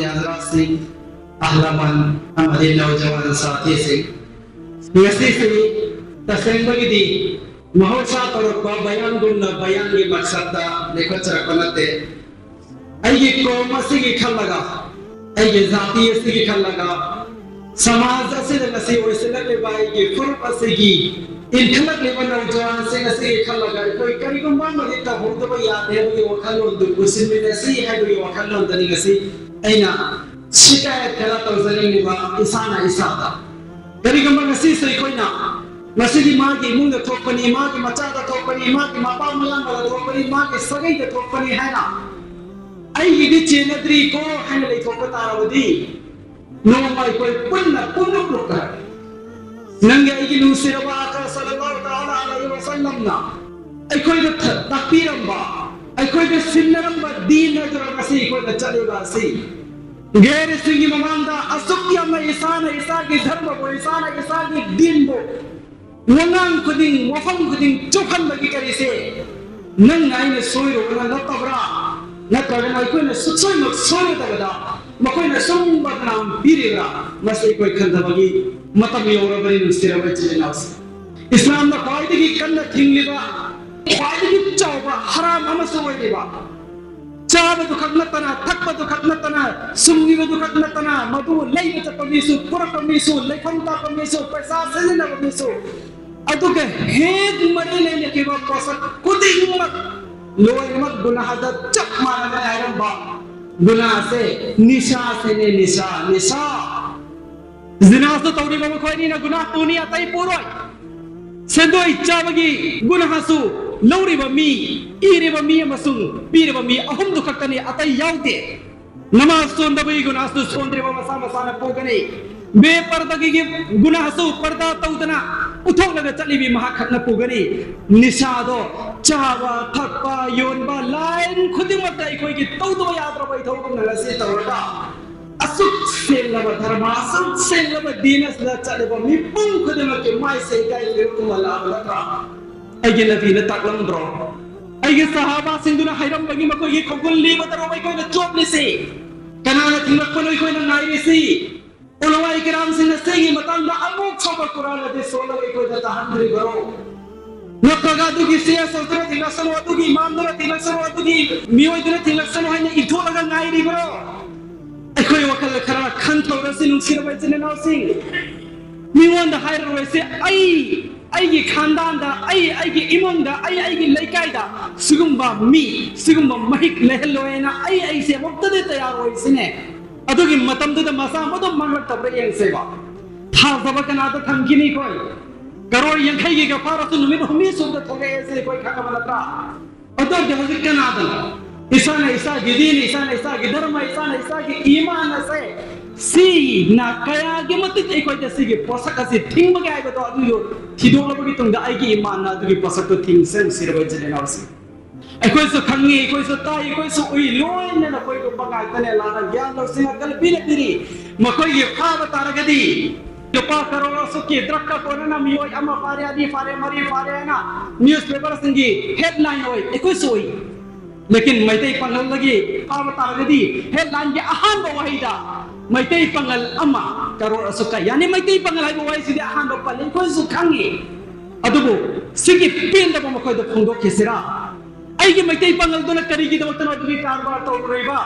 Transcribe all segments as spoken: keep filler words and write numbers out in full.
ꯍꯖꯔꯥꯠꯁꯤꯡ, ꯑꯍꯜ ꯂꯃꯟ ꯑꯃꯗꯤ ꯅꯧꯖꯋꯥꯟ ꯁꯥꯊꯤꯁꯤꯡ, ꯉꯁꯤꯁꯤ ꯇꯁꯦꯡꯕꯒꯤꯗꯤ ꯃꯍꯧꯁꯥ ꯇꯧꯔꯛꯄ ꯕꯌꯥꯟꯒꯨꯝꯅ ꯕꯌꯥꯟꯒꯤ ꯃꯛꯁꯠꯇ ꯂꯦꯞꯈꯠꯆꯔꯛꯄ ꯅꯠꯇꯦ꯫ ꯑꯩꯒꯤ ꯀꯣꯝ ꯑꯁꯤꯒꯤ ꯈꯜꯂꯒ, ꯑꯩꯒꯤ ꯖꯥꯇꯤ ꯑꯁꯤꯒꯤ ꯈꯜꯂꯒ, ꯁꯃꯥꯖ ꯑꯁꯤꯗ ꯉꯁꯤ ꯑꯣꯏꯁꯤꯜꯂꯛꯂꯤꯕ ꯑꯩꯒꯤ ꯐꯨꯔꯨꯞ ꯑꯁꯤꯒꯤ ꯏꯟꯈꯠꯂꯛꯂꯤꯕ ꯅꯧꯖꯋꯥꯟꯁꯤꯡ ꯑꯁꯤꯒꯤ ꯈꯜꯂꯒ ꯑꯩꯈꯣꯏ ꯀꯔꯤꯒꯨꯝꯕ ꯑꯃꯗꯤ ꯇꯧꯍꯧꯗꯕ ꯌꯥꯗꯦ ꯍꯥꯏꯕꯒꯤ ꯋꯥꯈꯜꯂꯣꯟꯗꯨ ꯄꯨꯁꯤꯟꯃꯤꯟꯅꯁꯤ ꯍꯥꯏꯕꯒꯤ ꯋꯥꯈꯜꯂꯣꯟꯗꯅꯤ ꯉꯁꯤ ꯑꯩꯅ ꯁꯤꯀꯥꯌꯠ ꯈꯔ ꯇꯧꯖꯅꯤꯡꯂꯤꯕ ꯏꯁꯥꯅ ꯏꯁꯥꯗ꯫ ꯀꯔꯤꯒꯨꯝꯕ ꯉꯁꯤꯁꯨ ꯑꯩꯈꯣꯏꯅ ꯃꯁꯤꯗꯤ ꯃꯥꯒꯤ ꯏꯃꯨꯡꯗ ꯊꯣꯛꯄꯅꯤ, ꯃꯥꯒꯤ ꯃꯆꯥꯗ ꯊꯣꯛꯄꯅꯤ, ꯃꯥꯒꯤ ꯃꯄꯥ ꯃꯌꯥꯝꯕꯗ ꯊꯣꯛꯄꯅꯤ, ꯃꯥꯒꯤ ꯁꯥꯒꯩꯗ ꯊꯣꯛꯄꯅꯤ ꯍꯥꯏꯅ ꯑꯩꯒꯤꯗꯤ ꯆꯦꯟꯅꯗ꯭ꯔꯤꯀꯣ ꯍꯥꯏꯅ ꯂꯩꯊꯣꯛꯄ ꯇꯥꯔꯕꯗꯤ, ꯅꯣꯡꯃ ꯑꯩꯈꯣꯏ ꯄꯨꯟꯅ ꯄꯨꯡꯂꯨꯞ ꯂꯨꯞꯈ꯭ꯔꯦ꯫ ꯅꯪꯒꯤ ꯑꯩꯒꯤ ꯅꯨꯡꯁꯤꯔꯕ ꯑꯀꯥ ꯁꯜꯂꯜꯂꯥꯍꯨ ꯇꯥꯂꯥ ꯑꯂꯩꯍꯤ ꯋꯁꯜꯂꯝꯅ ꯑꯩꯈꯣꯏꯗ ꯊ-, ꯇꯥꯛꯄꯤꯔꯝꯕ, ꯑꯩꯈꯣꯏꯗ ꯁꯤꯟꯅꯔꯝꯕ ꯗꯤꯟ ꯑꯗꯨꯅ ꯉꯁꯤ ꯑꯩꯈꯣꯏꯅ ꯆꯠꯂꯤꯕ ꯑꯁꯤ ꯒꯦꯔꯁꯤꯡꯒꯤ ꯃꯃꯥꯡꯗ ꯑꯁꯨꯛ ꯌꯥꯝꯅ ꯏꯁꯥꯅ ꯏꯁꯥꯒꯤ ꯙꯔꯃꯕꯨ, ꯏꯁꯥꯅ ꯏꯁꯥꯒꯤ ꯗꯤꯟꯕꯨ ꯋꯥꯉꯥꯡ ꯈꯨꯗꯤꯡ, ꯋꯥꯐꯝ ꯈꯨꯗꯤꯡ ꯆꯨꯞꯍꯟꯕꯒꯤ ꯀꯔꯤꯁꯦ ꯅꯪꯅ ꯑꯩꯅ ꯁꯣꯏꯔꯨꯕꯅ ꯅꯠꯇꯕ꯭ꯔꯥ? ꯅꯠꯇ꯭ꯔꯒꯅ ꯑꯩꯈꯣꯏꯅ ꯁꯨꯛꯁꯣꯏꯃꯛ ꯁꯣꯏꯔꯨꯗꯕꯗ ꯃꯈꯣꯏꯅ ꯁꯨꯝ ꯕꯗꯅꯥꯝ ꯄꯤꯔꯤꯕ꯭ꯔꯥ? ꯃꯁꯤ ꯑꯩꯈꯣꯏ ꯈꯟꯊꯕꯒꯤ ꯃꯇꯝ ꯌꯧꯔꯕꯅꯤ, ꯅꯨꯡꯁꯤꯔꯕ ꯏꯆꯤꯜ ꯏꯅꯥꯎꯁꯤꯡ꯫ ꯏꯁꯂꯥꯝꯅ ꯈ꯭ꯋꯥꯏꯗꯒꯤ ꯀꯟꯅ ꯊꯤꯡꯂꯤꯕ, ꯈ꯭ꯋꯥꯏꯗꯒꯤ ꯆꯥꯎꯕ ꯍꯔꯥꯝ ꯑꯃꯁꯨ ꯑꯣꯏꯔꯤꯕ, ꯆꯥꯕꯗꯨ ꯈꯛ ꯅꯠꯇꯅ, ꯊꯛꯄꯗꯨ ꯈꯛ ꯅꯠꯇꯅ, ꯁꯨꯡꯉꯤꯕꯗꯨ ꯈꯛ ꯅꯠꯇꯅ, ꯃꯗꯨ ꯂꯩꯕ ꯆꯠꯄ ꯃꯤꯁꯨ, ꯄꯨꯔꯛꯄ ꯃꯤꯁꯨ, ꯂꯩꯐꯝ ꯇꯥꯛꯄ ꯃꯤꯁꯨ, ꯄꯩꯁꯥ ꯁꯤꯖꯤꯟꯅꯕ ꯃꯤꯁꯨ, ꯑꯗꯨꯒ ꯍꯦꯛ ꯃꯔꯤ ꯂꯩꯅꯈꯤꯕ ꯄꯣꯠꯁꯛ ꯈꯨꯗꯤꯡꯃꯛ ꯂꯣꯏꯅꯃꯛ ꯒꯨꯅꯥꯍꯗ ꯆꯞ ꯃꯥꯟꯅꯅ ꯍꯥꯏꯔꯝꯕ ꯒꯨꯅꯥꯍꯁꯦ ꯅꯤꯁꯥꯁꯤꯅꯦ, ꯅꯤꯁꯥ, ꯅꯤꯁꯥ꯫ ꯖꯤꯅꯥꯁꯨ ꯇꯧꯔꯤꯕ ꯃꯈꯣꯏ ꯑꯅꯤꯅ ꯒꯨꯅꯥ ꯄꯨꯅꯤ, ꯑꯇꯩ ꯄꯨꯔꯣꯏ꯫ ꯁꯦꯟꯗꯣꯏ ꯆꯥꯕꯒꯤ ꯒꯨꯅꯥꯍꯁꯨ ꯂꯧꯔꯤꯕ ꯃꯤ, ꯏꯔꯤꯕ ꯃꯤ ꯑꯃꯁꯨꯡ ꯄꯤꯔꯤꯕ ꯃꯤ ꯑꯍꯨꯝꯗꯨ ꯈꯛꯇꯅꯤ, ꯑꯇꯩ ꯌꯥꯎꯗꯦ꯫ ꯅꯃꯥꯖ ꯁꯣꯟꯗꯕꯒꯤ ꯒꯨꯅꯥꯍꯁꯨ ꯁꯣꯟꯗ꯭ꯔꯤꯕ ꯃꯁꯥ ꯃꯁꯥꯅ ꯄꯨꯒꯅꯤ꯫ ꯕꯦꯄꯔꯗꯒꯤ ꯒꯨꯅꯥꯍꯁꯨ ꯄꯔꯗꯥ ꯇꯧꯗꯅ ꯎꯠꯊꯣꯛꯂꯒ ꯆꯠꯂꯤꯕꯤ ꯃꯍꯥꯛ ꯈꯛꯅ ꯄꯨꯒꯅꯤ꯫ ꯅꯤꯁꯥꯗꯣ, ꯆꯥꯕ, ꯊꯛꯄ, ꯌꯣꯟꯕ, ꯂꯥꯏꯟ ꯈꯨꯗꯤꯡꯃꯛꯇ ꯑꯩꯈꯣꯏꯒꯤ ꯇꯧꯗꯕ ꯌꯥꯗ꯭ꯔꯕ ꯏꯊꯧ ꯄꯨꯝꯅꯃꯛ ꯑꯁꯤ ꯇꯧꯔꯒ ꯑꯁꯨꯛ ꯁꯦꯡꯂꯕ ꯙꯔꯃ, ꯑꯁꯨꯛ ꯁꯦꯡꯂꯕ ꯗꯤꯟ ꯑꯁꯤꯗ ꯆꯠꯂꯤꯕ ꯃꯤꯄꯨꯝ ꯈꯨꯗꯤꯡꯃꯛꯀꯤ ꯃꯥꯏꯁꯦ ꯏꯀꯥꯏ ꯈꯨꯝꯍꯜꯂꯛꯑꯕ ꯅꯠꯇ꯭ꯔꯥ? ꯑꯩꯒꯤ ꯅꯕꯤꯅ ꯇꯥꯛꯂꯝꯗ꯭ꯔꯣ? ꯑꯩꯒꯤ ꯁꯍꯥꯕꯥꯁꯤꯡꯗꯨꯅ ꯍꯥꯏꯔꯝꯕꯒꯤ ꯃꯈꯣꯏꯒꯤ ꯈꯣꯡꯒꯨꯜ ꯂꯤꯕꯗꯔꯣ ꯑꯩꯈꯣꯏꯅ ꯆꯣꯠꯂꯤꯁꯤ? ꯀꯅꯥꯅ ꯊꯤꯡꯂꯛꯄꯅꯣ ꯑꯩꯈꯣꯏꯅ ꯉꯥꯏꯔꯤꯁꯤ? ꯎꯂꯃꯥꯏ ꯀꯤꯔꯥꯝꯁꯤꯡꯅ ꯁꯤꯒꯤ ꯃꯇꯥꯡꯗ ꯑꯃꯨꯛ ꯐꯥꯎꯕ ꯀꯨꯔꯥꯟ ꯑꯗꯨ ꯁꯣꯜꯂꯒ ꯑꯩꯈꯣꯏꯗ ꯇꯥꯍꯟꯗ꯭ꯔꯤꯕꯔꯣ? ꯅꯠꯇ꯭ꯔꯒ ꯑꯗꯨꯒꯤ ꯁꯤ ꯑꯦꯁ ꯑꯣꯁꯇꯔ ꯊꯤꯡꯂꯛꯁꯅꯨ, ꯑꯗꯨꯒꯤ ꯏꯃꯥꯝꯗꯨꯅ ꯊꯤꯡꯂꯛꯁꯅꯨ, ꯑꯗꯨꯒꯤ ꯃꯤꯑꯣꯏꯗꯨꯅ ꯊꯤꯡꯂꯛꯁꯅꯨ ꯍꯥꯏꯅ ꯏꯟꯊꯣꯛꯂꯒ ꯉꯥꯏꯔꯤꯕ꯭ꯔꯣ? ꯑꯩꯈꯣꯏ ꯋꯥꯈꯜ ꯈꯔ ꯈꯟꯊꯧꯔꯁꯤ, ꯅꯨꯡꯁꯤꯔꯕ ꯏꯆꯤꯟ ꯏꯅꯥꯎꯁꯤꯡ꯫ ꯃꯤꯉꯣꯟꯗ ꯍꯥꯏꯔꯔꯣꯏꯁꯦ, ꯑꯩ ꯑꯩꯒꯤ ꯈꯥꯟꯗꯥꯟꯗ, ꯑꯩ ꯑꯩꯒꯤ ꯏꯃꯨꯡꯗ, ꯑꯩ ꯑꯩꯒꯤ ꯂꯩꯀꯥꯏꯗ ꯁꯤꯒꯨꯝꯕ ꯃꯤ, ꯁꯤꯒꯨꯝꯕ ꯃꯍꯤꯛ ꯂꯩꯍꯜꯂꯣꯏꯅ ꯑꯩ ꯑꯩꯁꯦ ꯑꯃꯨꯛꯇꯗꯤ ꯇꯌꯥꯔ ꯑꯣꯏꯁꯤꯅꯦ꯫ ꯑꯗꯨꯒꯤ ꯃꯇꯝꯗꯨꯗ ꯃꯁꯥ ꯃꯗꯨ ꯃꯥꯡꯂꯛꯇꯕ꯭ꯔꯥ ꯌꯦꯡꯁꯦꯕ꯫ ꯊꯥꯖꯕ ꯀꯅꯥꯗ ꯊꯝꯈꯤꯅꯤ ꯑꯩꯈꯣꯏ? ꯀꯔꯣꯔ ꯌꯥꯡꯈꯩꯒꯤꯒ ꯐꯥꯔꯁꯨ ꯅꯨꯃꯤꯠ ꯍꯨꯝꯅꯤ ꯁꯨꯕꯗ ꯊꯣꯛꯂꯛꯑꯦꯁꯦ ꯑꯩꯈꯣꯏ ꯈꯪꯉꯕ ꯅꯠꯇ꯭ꯔꯥ? ꯑꯗꯨꯗꯤ ꯍꯧꯖꯤꯛ ꯀꯅꯥꯗꯅꯣ? ꯏꯁꯥꯅ ꯏꯁꯥꯒꯤ ꯗꯤꯟ, ꯏꯁꯥꯅ ꯏꯁꯥꯒꯤ ꯙꯔꯃ, ꯏꯁꯥꯅ ꯏꯁꯥꯒꯤ ꯏꯃꯥꯟ ꯑꯁꯦ ꯁꯤꯅ ꯀꯌꯥꯒꯤ ꯃꯇꯤꯛ ꯑꯩꯈꯣꯏꯗ ꯁꯤꯒꯤ ꯄꯣꯠꯁꯛ ꯑꯁꯤ ꯊꯤꯡꯕꯒꯦ ꯍꯥꯏꯕꯗꯣ ꯑꯗꯨ ꯊꯤꯗꯣꯛꯂꯕꯒꯤ ꯇꯨꯡꯗ ꯑꯩꯒꯤ ꯏꯃꯥꯟꯅ ꯑꯗꯨꯒꯤ ꯄꯣꯠꯁꯛꯇꯣ ꯊꯤꯡꯁꯦ, ꯅꯨꯡꯁꯤꯔꯕ ꯏꯆꯤꯟ ꯏꯅꯥꯎꯁꯤꯡ꯫ ꯑꯩꯈꯣꯏꯁꯨ ꯈꯪꯉꯤ, ꯑꯩꯈꯣꯏꯁꯨ ꯇꯥꯏ, ꯑꯩꯈꯣꯏꯁꯨ ꯎꯏ, ꯂꯣꯏꯅ ꯑꯩꯈꯣꯏꯒꯨꯝꯕ ꯉꯥꯛꯇꯅꯦ ꯂꯥꯟꯅ ꯒ꯭ꯌꯥꯟ ꯂꯧꯁꯤꯡ ꯀꯜꯄꯤꯅ ꯄꯤꯔꯤ꯫ ꯃꯈꯣꯏꯒꯤ ꯐꯥꯕ ꯇꯥꯔꯒꯗꯤ ꯂꯨꯄꯥ ꯀꯔꯣꯔ ꯑꯁꯨꯛꯀꯤ ꯗ꯭ꯔꯛꯀ ꯀꯣꯟꯅꯅ ꯃꯤꯑꯣꯏ ꯑꯃ ꯐꯥꯔꯦ, ꯑꯅꯤ ꯐꯥꯔꯦ, ꯃꯔꯤ ꯐꯥꯔꯦ ꯍꯥꯏꯅ ꯅ꯭ꯌꯨꯁ ꯄꯦꯄꯔꯁꯤꯡꯒꯤ ꯍꯦꯗꯂꯥꯏꯟ ꯑꯣꯏ, ꯑꯩꯈꯣꯏꯁꯨ ꯎꯏ꯫ ꯂꯦꯀꯤꯟ ꯃꯩꯇꯩ ꯄꯥꯉꯜꯗꯒꯤ ꯐꯥꯕ ꯇꯥꯔꯒꯗꯤ ꯍꯦꯗꯂꯥꯏꯟꯒꯤ ꯑꯍꯥꯟꯕ ꯋꯥꯍꯩꯗ ꯃꯩꯇꯩ ꯄꯥꯉꯜ ꯑꯃ ꯀꯔꯣꯔ ꯑꯁꯨꯛꯀ, ꯌꯥꯅꯤ, ꯃꯩꯇꯩ ꯄꯥꯉꯜ ꯍꯥꯏꯕ ꯋꯥꯍꯩꯁꯤꯗꯤ ꯑꯍꯥꯟꯕ ꯄꯜꯂꯤ, ꯑꯩꯈꯣꯏꯁꯨ ꯈꯪꯉꯤ꯫ ꯑꯗꯨꯕꯨ ꯁꯤꯒꯤ ꯄꯦꯟꯗꯕ ꯃꯈꯣꯏꯗ ꯐꯣꯡꯗꯣꯛꯈꯤꯁꯤꯔꯥ? ꯑꯩꯒꯤ ꯃꯩꯇꯩ ꯄꯥꯉꯜꯗꯨꯅ ꯀꯔꯤꯒꯤꯗꯃꯛꯇꯅꯣ ꯑꯗꯨꯒꯤ ꯀꯔꯕꯥꯔ ꯇꯧꯔꯨꯔꯤꯕ?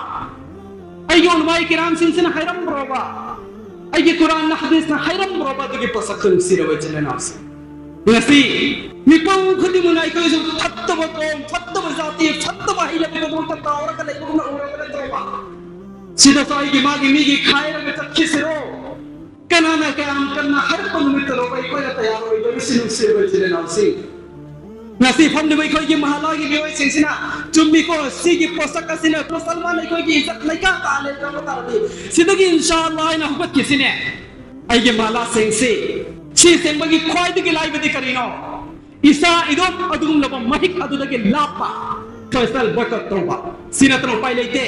ꯑꯩꯒꯤ ꯎꯂꯃꯥꯏ ꯀꯤꯔꯥꯝꯁꯤꯡꯁꯤꯅ ꯍꯥꯏꯔꯝꯕ꯭ꯔꯣꯕ? ꯑꯩꯒꯤ ꯀꯨꯔꯥꯟꯅ ꯍꯗꯤꯁꯅ ꯍꯥꯏꯔꯝꯕ꯭ꯔꯣꯕ ꯑꯗꯨꯒꯤ ꯄꯣꯠꯁꯛꯇꯨ, ꯅꯨꯡꯁꯤꯔꯕ ꯏꯆꯤꯟ ꯏꯅꯥꯎꯁꯤꯡ? ꯉꯁꯤ ꯃꯤꯄꯨꯝ ꯈꯨꯗꯤꯡꯃꯛꯅ ꯑꯩꯈꯣꯏꯁꯨ ꯐꯠꯇꯕ ꯀꯣꯝ, ꯐꯠꯇꯕ ꯖꯥꯇꯤ, ꯐꯠꯇꯕ ꯍꯩꯅꯕꯤꯒꯤꯗꯃꯛꯇ ꯇꯥꯎꯔꯒ ꯂꯩꯕꯒꯨꯝꯅ ꯎꯔꯕ ꯅꯠꯇ꯭ꯔꯣꯕ? ꯁꯤꯗꯁꯨ ꯑꯩꯒꯤ ꯃꯥꯒꯤ ꯃꯤꯒꯤ ꯈꯥꯏꯔꯒ ꯆꯠꯈꯤꯁꯤꯔꯣ? ꯀꯅꯥꯅ ꯀꯌꯥꯝ ꯀꯟꯅ ꯍꯥꯏꯔꯛꯄ ꯅꯨꯃꯤꯠꯇ ꯂꯧꯕ ꯑꯩꯈꯣꯏꯅ ꯇꯌꯥꯔ ꯑꯣꯏꯗꯕꯁꯤ, ꯅꯨꯡꯁꯤꯔꯕ ꯏꯆꯤꯟ ꯏꯅꯥꯎꯁꯤꯡ? ꯉꯁꯤ ꯐꯝꯂꯤꯕ ꯑꯩꯈꯣꯏꯒꯤ ꯃꯍꯜꯂꯥꯒꯤ ꯃꯤꯑꯣꯏꯁꯤꯡꯁꯤꯅ ꯆꯨꯝꯃꯤꯀꯣ, ꯁꯤꯒꯤ ꯄꯣꯠꯁꯛ ꯑꯁꯤꯅ ꯃꯨꯁꯜꯃꯥꯟ ꯑꯩꯈꯣꯏꯒꯤ ꯏꯖꯠ ꯂꯩꯀꯥ ꯇꯥꯍꯜꯂꯦ ꯈꯪꯕ ꯇꯥꯔꯗꯤ, ꯁꯤꯗꯒꯤ ꯏꯟꯁꯥ ꯑꯜꯂꯥ ꯍꯥꯏꯅ ꯍꯧꯒꯠꯈꯤꯁꯤꯅꯦ꯫ ꯑꯩꯒꯤ ꯃꯍꯜꯂꯥꯁꯤꯡꯁꯤ ꯁꯤ ꯁꯦꯡꯕꯒꯤ ꯈ꯭ꯋꯥꯏꯗꯒꯤ ꯂꯥꯏꯕꯗꯤ ꯀꯔꯤꯅꯣ? ꯏꯆꯥ ꯏꯗꯣꯝ ꯑꯗꯨꯒꯨꯝꯂꯕ ꯃꯍꯤꯛ ꯑꯗꯨꯗꯒꯤ ꯂꯥꯞꯄ, ꯐꯩꯁꯜ ꯕꯣꯏꯀꯠ ꯇꯧꯕ꯫ ꯁꯤ ꯅꯠꯇꯅ ꯎꯄꯥꯏ ꯂꯩꯇꯦ꯫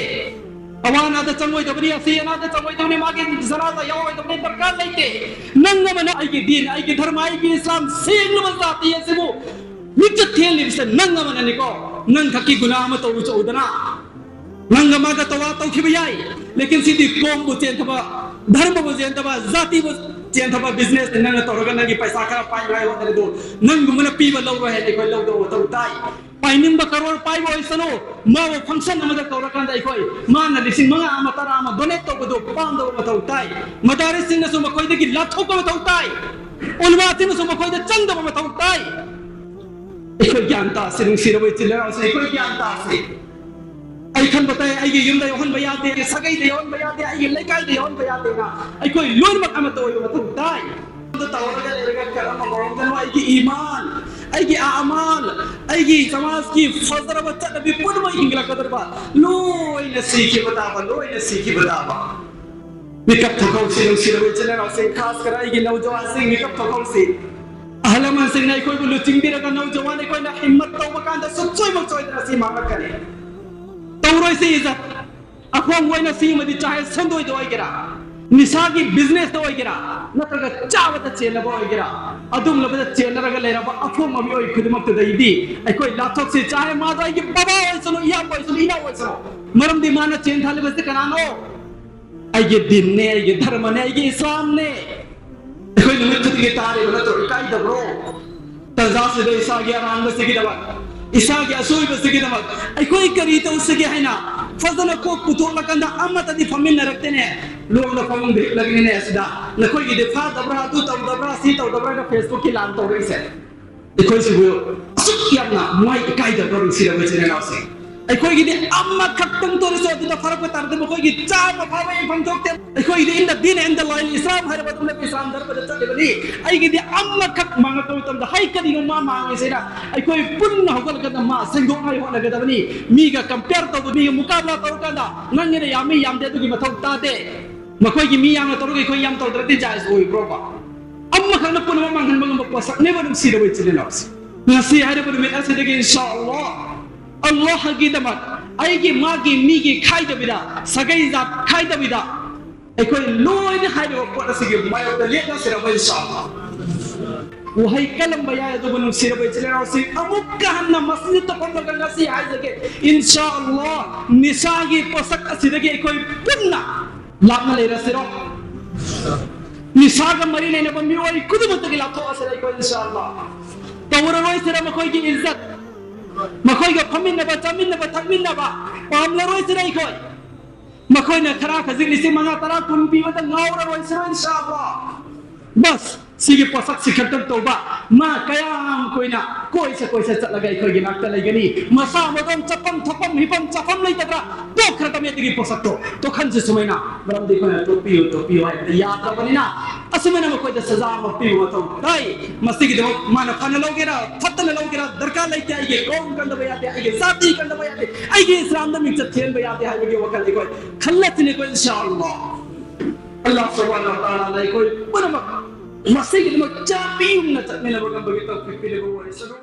ꯑꯋꯥ ꯑꯅꯥꯗ ꯆꯪꯉꯣꯏꯗꯕꯅꯤ, ꯑꯁꯤ ꯑꯅꯥꯗ ꯆꯪꯉꯣꯏꯗꯕꯅꯤ, ꯃꯥꯒꯤ ꯖꯅꯥꯖꯥ ꯌꯥꯎꯔꯣꯏꯗꯕꯅꯤ, ꯗꯔꯀꯥꯔ ꯂꯩꯇꯦ꯫ ꯅꯪ ꯑꯃꯅ ꯑꯩꯒꯤ ꯗꯤꯟ, ꯑꯩꯒꯤ ꯙꯔꯃ, ꯑꯩꯒꯤ ꯏꯁꯂꯥꯝ ꯁꯦꯡꯂꯕ ꯖꯥꯇꯤ ꯑꯁꯤꯕꯨ ꯃꯤꯠꯆꯠ ꯊꯦꯜꯂꯤꯕꯁꯦ ꯅꯪ ꯑꯃꯅꯅꯤꯀꯣ꯫ ꯅꯪ ꯈꯛꯀꯤ ꯒꯨꯅꯥ ꯑꯃ ꯇꯧꯔꯨ ꯆꯧꯗꯅ ꯅꯪꯒ ꯃꯥꯒ ꯇꯋꯥ ꯇꯧꯈꯤꯕ ꯌꯥꯏ꯫ ꯂꯦꯀꯤꯟ ꯁꯤꯗꯤ ꯀꯣꯝꯕꯨ ꯆꯦꯟꯊꯕ, ꯙꯔꯃꯕꯨ ꯆꯦꯟꯊꯕ, ꯖꯥꯇꯤꯕꯨ ꯆꯦꯟꯊꯕ business ꯅꯪꯅ ꯇꯧꯔꯒ ꯅꯪꯒꯤ ꯄꯩꯁꯥ ꯈꯔ ꯄꯥꯏꯅꯤꯡꯉꯥꯏ ꯍꯣꯠꯅꯔꯤꯗꯨ ꯅꯪꯒꯨꯝꯕꯅ ꯄꯤꯕ ꯂꯧꯔꯣꯏ ꯍꯥꯏꯅ ꯑꯩꯈꯣꯏ ꯂꯧꯗꯕ ꯃꯊꯧ ꯇꯥꯏ꯫ ꯄꯥꯏꯅꯤꯡꯕ ꯀꯔꯣꯔ ꯄꯥꯏꯕ ꯑꯣꯏꯁꯅꯨ, ꯃꯥꯕꯨ function ꯑꯃꯗ ꯀꯧꯔꯀꯥꯟꯗ ꯑꯩꯈꯣꯏ ꯃꯥꯅ ꯂꯤꯁꯤꯡ ꯃꯉꯥ ꯑꯃ, ꯇꯔꯥ ꯑꯃ donate ꯇꯧꯕꯗꯨ ꯄꯥꯝꯗꯕ ꯃꯊꯧ ꯇꯥꯏ꯫ ꯃꯗꯥꯔꯤꯁꯁꯤꯡꯅꯁꯨ ꯃꯈꯣꯏꯗꯒꯤ ꯂꯥꯞꯊꯣꯛꯄ ꯃꯊꯧ ꯇꯥꯏ꯫ ꯎꯂꯃꯥꯁꯤꯡꯅꯁꯨ ꯃꯈꯣꯏꯗ ꯆꯪꯗꯕ ꯃꯊꯧ ꯇꯥꯏ꯫ ꯑꯩꯈꯣꯏ ꯒ꯭ꯌꯥꯟ ꯇꯥꯁꯤ, ꯅꯨꯡꯁꯤꯔꯕ ꯏꯆꯤꯜ ꯏꯅꯥꯎꯁꯤꯡ, ꯑꯩꯈꯣꯏ ꯒ꯭ꯌꯥꯟ ꯇꯥꯁꯤ꯫ ꯑꯩ ꯈꯟꯕ ꯇꯥꯏ, ꯑꯩꯒꯤ ꯌꯨꯝꯗ ꯌꯧꯍꯟꯕ ꯌꯥꯗꯦ, ꯁꯥꯒꯩꯗ ꯌꯧꯍꯟꯕ ꯌꯥꯗꯦ, ꯑꯩꯒꯤ ꯂꯩꯀꯥꯏꯗ ꯌꯧꯍꯟꯕ ꯌꯥꯗꯦꯅ ꯑꯩꯈꯣꯏ ꯂꯣꯏꯅꯃꯛ ꯑꯃꯠꯇ ꯑꯣꯏꯕ ꯃꯊꯧ ꯇꯥꯏ꯫ ꯇꯧꯔꯒ ꯂꯩꯔꯒ ꯀꯔꯝꯕ ꯃꯑꯣꯡꯗꯅꯣ ꯑꯩꯒꯤ ꯏꯃꯥꯟ, ꯑꯩꯒꯤ ꯑꯃꯥꯟ, ꯑꯩꯒꯤ ꯁꯃꯥꯖꯀꯤ ꯐꯖꯔꯕ ꯆꯠꯅꯕꯤ ꯄꯨꯝꯅꯃꯛ ꯍꯤꯡꯒꯠꯂꯛꯀꯗꯧꯔꯤꯕ ꯂꯣꯏꯅ ꯁꯤꯈꯤꯕ ꯇꯥꯕ, ꯂꯣꯏꯅ ꯁꯤꯈꯤꯕ ꯇꯥꯕ꯫ ꯃꯤꯀꯞ ꯊꯣꯛꯍꯧꯁꯤ, ꯅꯨꯡꯁꯤꯔꯕ ꯏꯆꯤꯜ ꯏꯅꯥꯎꯁꯤꯡ, ꯈꯥꯁ ꯀꯔ ꯑꯩꯒꯤ ꯅꯧꯖꯋꯥꯟꯁꯤꯡ, ꯃꯤꯀꯞ ꯊꯣꯛꯍꯧꯁꯤ꯫ ꯑꯍꯜ ꯂꯃꯟꯁꯤꯡꯅ ꯑꯩꯈꯣꯏꯕꯨ ꯂꯨꯆꯤꯡꯕꯤꯔꯒ ꯅꯧꯖꯋꯥꯟ ꯑꯩꯈꯣꯏꯅ ꯍꯤꯝꯃꯠ ꯇꯧꯕ ꯀꯥꯟꯗ ꯁꯨꯡꯁꯣꯏꯃꯛ ꯁꯣꯏꯗꯅ ꯁꯤ ꯃꯥꯡꯂꯛꯀꯅꯤ꯫ ꯇꯧꯔꯣꯏꯁꯤ ꯏꯖꯠ꯫ ꯑꯍꯣꯡꯕ ꯑꯣꯏꯅ ꯁꯤꯃꯗꯤ ꯆꯥꯍꯦ ꯁꯦꯟꯗꯣꯏꯗ ꯑꯣꯏꯒꯦꯔꯥ, ꯅꯤꯁꯥꯒꯤ businessꯇ ꯑꯣꯏꯒꯦꯔꯥ, ꯅꯠꯇ꯭ꯔꯒ ꯆꯥꯕꯗ ꯆꯦꯟꯅꯕ ꯑꯣꯏꯒꯦꯔꯥ, ꯑꯗꯨꯒꯨꯝꯂꯕꯗ ꯆꯦꯟꯅꯔꯒ ꯂꯩꯔꯕ ꯑꯐꯣꯡꯕ ꯃꯤꯑꯣꯏ ꯈꯨꯗꯤꯡꯃꯛꯇꯨꯗꯒꯤꯗꯤ ꯑꯩꯈꯣꯏ ꯂꯥꯞꯊꯣꯛꯁꯤ꯫ ꯆꯥꯍꯦ ꯃꯥꯗꯣ ꯑꯩꯒꯤ ꯕꯕꯥ ꯑꯣꯏꯁꯅꯨ, ꯏꯌꯥꯝꯕ ꯑꯣꯏꯁꯅꯨ, ꯏꯅꯥꯎ ꯑꯣꯏꯁꯅꯨ, ꯃꯔꯝꯗꯤ ꯃꯥꯅ ꯆꯦꯟ ꯊꯥꯜꯂꯤꯕꯁꯤ ꯀꯅꯥꯅꯣ? ꯑꯩꯒꯤ ꯗꯤꯟꯅꯦ, ꯑꯩꯒꯤ ꯙꯔꯃꯅꯦ, ꯑꯩꯒꯤ ꯏꯁꯂꯥꯝꯅꯦ꯫ ꯑꯩꯈꯣꯏ ꯅꯨꯃꯤꯠ ꯈꯨꯗꯤꯡꯒꯤ ꯇꯥꯔꯤꯕ ꯅꯠꯇ꯭ꯔꯣ? ꯏꯀꯥꯏꯗꯕ꯭ꯔꯣ? ꯇꯟꯖꯥꯁꯤꯗ ꯏꯁꯥꯒꯤ ꯑꯔꯥꯟꯕꯁꯤꯒꯤꯗꯃꯛ, ꯏꯁꯥꯒꯤ ꯑꯁꯣꯏꯕꯁꯤꯒꯤꯗꯃꯛ ꯑꯩꯈꯣꯏ ꯀꯔꯤ ꯇꯧꯁꯤꯒꯦ ꯍꯥꯏꯅ ꯐꯖꯅ ꯀꯣꯛ ꯄꯨꯊꯣꯛꯂꯀꯥꯟꯗ ꯑꯃꯠꯇꯗꯤ ꯐꯝꯃꯤꯟꯅꯔꯛꯇꯦꯅꯦ꯫ ꯂꯣꯡꯗ ꯐꯃꯨꯡꯗ ꯍꯤꯞꯂꯒꯅꯤꯅꯦ ꯑꯁꯤꯗ ꯅꯈꯣꯏꯒꯤꯗꯤ ꯐꯥꯗꯕ꯭ꯔꯥ, ꯑꯗꯨ ꯇꯧꯗꯕ꯭ꯔꯥ, ꯁꯤ ꯇꯧꯗꯕ꯭ꯔꯥ ꯍꯥꯏꯅ Facebookꯀꯤ ꯂꯥꯟ ꯇꯧꯔꯛꯏꯁꯦ꯫ ꯑꯩꯈꯣꯏꯁꯤꯕꯨ ꯑꯁꯨꯛ ꯌꯥꯝꯅ ꯃꯣꯏ ꯏꯀꯥꯏꯗꯕ꯭ꯔꯣ, ꯅꯨꯡꯁꯤꯔꯕ ꯏꯆꯤꯟ ꯏꯅꯥꯎꯁꯤꯡ? ꯑꯩꯈꯣꯏꯒꯤꯗꯤ ꯑꯃꯈꯛꯇꯪ ꯇꯧꯔꯁꯨ ꯑꯗꯨꯗ ꯐꯔꯛꯄ ꯇꯥꯔꯗꯤ ꯃꯈꯣꯏꯒꯤ ꯆꯥꯝꯃ ꯐꯥꯕ ꯌꯦꯡꯐꯝ ꯊꯣꯛꯇꯦ꯫ ꯑꯩꯈꯣꯏꯒꯤꯗꯤ in the deen and the line, ꯏꯁꯂꯥꯝ ꯍꯥꯏꯔꯕ ꯑꯗꯨꯝ ꯂꯩꯕ, ꯏꯁꯂꯥꯝ ꯙꯔꯃꯗ ꯆꯠꯂꯤꯕꯅꯤ꯫ ꯑꯩꯒꯤꯗꯤ ꯑꯃꯈꯛ ꯃꯥꯡꯉꯛꯄ ꯃꯇꯝꯗ ꯍꯩ ꯀꯔꯤꯅꯣ ꯃꯥ ꯃꯥꯡꯉꯤꯁꯤꯅ ꯑꯩꯈꯣꯏ ꯄꯨꯟꯅ ꯍꯧꯒꯠꯂꯒꯗ ꯃꯥ ꯁꯦꯡꯗꯣꯛꯅꯉꯥꯏ ꯍꯣꯠꯅꯒꯗꯕꯅꯤ꯫ ꯃꯤꯒ compare ꯇꯧꯕ, ꯃꯤꯒ ꯃꯨꯀꯥꯕꯂꯥ ꯇꯧꯔꯀꯥꯟꯗ ꯅꯪꯒꯤꯅ ꯌꯥꯝꯃꯤ ꯌꯥꯝꯗꯦ ꯑꯗꯨꯒꯤ ꯃꯊꯧ ꯇꯥꯗꯦ꯫ ꯃꯈꯣꯏꯒꯤ ꯃꯤ ꯌꯥꯝꯅ ꯇꯧꯔꯒ ꯑꯩꯈꯣꯏ ꯌꯥꯝ ꯇꯧꯗ꯭ꯔꯗꯤ ꯖꯥꯏꯖ ꯑꯣꯏꯕ꯭ꯔꯣꯕ? ꯑꯃꯈꯛꯅ ꯄꯨꯝꯅꯃꯛ ꯃꯥꯡꯍꯟꯕ ꯉꯝꯕ ꯄꯣꯠꯁꯛꯅꯦꯕ, ꯅꯨꯡꯁꯤꯔꯕ ꯏꯆꯤꯜ ꯏꯅꯥꯎꯁꯦ꯫ ꯉꯁꯤ ꯍꯥꯏꯔꯤꯕ ꯅꯨꯃꯤꯠ ꯑꯁꯤꯗꯒꯤ ꯏꯟꯁꯥ ꯑꯜꯂꯥꯍ, ꯑꯜꯂꯥꯍꯒꯤꯗꯃꯛ ꯑꯩꯒꯤ ꯃꯥꯒꯤ ꯃꯤꯒꯤ ꯈꯥꯏꯗꯕꯤꯗ, ꯁꯥꯒꯩ ꯖꯥꯠ ꯈꯥꯏꯗꯕꯤꯗ ꯑꯩꯈꯣꯏ ꯂꯣꯏꯅ ꯍꯥꯏꯔꯤꯕ ꯄꯣꯠ ꯑꯁꯤꯒꯤ ꯃꯥꯌꯣꯛꯇ ꯂꯦꯞꯅꯁꯤꯔꯕ ꯏꯟꯁꯥ ꯑꯜꯂꯥꯍ? ꯋꯥꯍꯩ ꯀꯜꯂꯝꯕ ꯌꯥꯏ, ꯑꯗꯨꯕꯨ ꯅꯨꯡꯁꯤꯔꯕ ꯏꯆꯤꯜ ꯏꯅꯥꯎꯁꯤꯡ, ꯑꯃꯨꯛꯀ ꯍꯟꯅ ꯃꯁꯤꯗ ꯇꯧꯐꯝꯂꯒ ꯉꯁꯤ ꯍꯥꯏꯖꯒꯦ, ꯏꯟꯁꯥ ꯑꯜꯂꯥꯍ, ꯅꯤꯁꯥꯒꯤ ꯄꯣꯠꯁꯛ ꯑꯁꯤꯗꯒꯤ ꯑꯩꯈꯣꯏ ꯄꯨꯟꯅ ꯂꯥꯞꯅ ꯂꯩꯔꯁꯤꯔꯣ? ꯅꯤꯁꯥꯒ ꯃꯔꯤ ꯂꯩꯅꯕ ꯃꯤꯑꯣꯏ ꯈꯨꯗꯤꯡꯃꯛꯇꯒꯤ ꯂꯥꯞꯊꯣꯛꯑꯁꯤꯔ ꯑꯩꯈꯣꯏ, ꯏꯟꯁꯥ ꯑꯜꯂꯥꯍ? ꯇꯧꯔꯔꯣꯏꯁꯤꯔ ꯃꯈꯣꯏꯒꯤ ꯏꯖꯠ, ꯃꯈꯣꯏꯒ ꯐꯝꯃꯤꯟꯅꯕ, ꯆꯥꯃꯤꯟꯅꯕ, ꯊꯛꯃꯤꯟꯅꯕ ꯄꯥꯝꯂꯔꯣꯏꯁꯤꯔ ꯑꯩꯈꯣꯏ? ꯃꯈꯣꯏꯅ ꯈꯔ ꯈꯖꯤꯛ ꯂꯤꯁꯤꯡ ꯃꯉꯥ, ꯇꯔꯥ, ꯀꯨꯟ ꯄꯤꯕꯗ ꯉꯥꯎꯔꯔꯣꯏꯁꯤꯔ, ꯏꯟꯁꯥ ꯑꯜꯂꯥꯍ? ꯕꯁ, ꯁꯤꯒꯤ ꯄꯣꯠꯁꯛꯁꯤ ꯈꯛꯇꯪ ꯇꯧꯕ, ꯃꯥ ꯀꯌꯥꯝ ꯀꯨꯏꯅ ꯀꯣꯏꯁ ꯀꯣꯏꯁ ꯆꯠꯂꯒ ꯑꯩꯈꯣꯏꯒꯤ ꯅꯥꯛꯇ ꯂꯩꯒꯅꯤ? ꯃꯁꯥ ꯃꯇꯣꯝ ꯆꯠꯐꯝ ꯊꯣꯛꯐꯝ ꯍꯤꯐꯝ ꯆꯥꯐꯝ ꯂꯩꯇꯗ꯭ꯔꯥ? ꯇꯣꯛꯈ꯭ꯔꯗꯕꯅꯤ ꯑꯗꯨꯒꯤ ꯄꯣꯠꯁꯛꯇꯣ꯫ ꯇꯣꯛꯍꯟꯁꯤ ꯁꯨꯃꯥꯏꯅ, ꯃꯔꯝꯗꯤ ꯑꯩꯈꯣꯏꯅ "ꯇꯣꯛꯄꯤꯌꯨ, ꯇꯣꯛꯄꯤꯌꯨ" ꯍꯥꯏꯕꯗ ꯌꯥꯗ꯭ꯔꯕꯅꯤꯅ, ꯑꯁꯨꯃꯥꯏꯅ ꯃꯈꯣꯏꯗ ꯁꯖꯥ ꯑꯃ ꯄꯤꯕ ꯃꯊꯧ ꯇꯥꯏ꯫ ꯃꯁꯤꯒꯤꯗꯃꯛ ꯃꯥꯅ ꯐꯅ ꯂꯧꯒꯦꯔꯥ, ꯐꯠꯇꯅ ꯂꯧꯒꯦꯔꯥ, ꯗꯔꯀꯥꯔ ꯂꯩꯇꯦ꯫ ꯑꯩꯒꯤ ꯀꯧꯝ ꯀꯟꯗꯕ ꯌꯥꯗꯦ, ꯑꯩꯒꯤ ꯖꯥꯇꯤ ꯀꯟꯗꯕ ꯌꯥꯗꯦ, ꯑꯩꯒꯤ ꯏꯁꯂꯥꯝꯗ ꯃꯤꯡꯆꯠ ꯊꯤꯍꯟꯕ ꯌꯥꯗꯦ ꯍꯥꯏꯕꯒꯤ ꯋꯥꯈꯜ ꯑꯩꯈꯣꯏ ꯈꯜꯂꯁꯤꯅꯦꯀꯣ, ꯏꯟꯁꯥ ꯑꯜꯂꯥꯍ꯫ ꯑꯜꯂꯥꯍ ꯁꯨꯕꯍꯥꯅꯍꯨ ꯋ ꯇꯥꯂꯥꯅ ꯑꯩꯈꯣꯏ ꯄꯨꯝꯅꯃꯛ ꯃꯁꯤꯒꯤꯗꯃꯛ ꯆꯥꯕꯤ ꯌꯨꯝꯅ ꯆꯠꯃꯤꯟꯅꯕ ꯉꯝꯕꯒꯤ ꯇꯧꯐꯤꯛ ꯄꯤꯔꯕ ꯑꯣꯏꯔꯁꯅꯨ꯫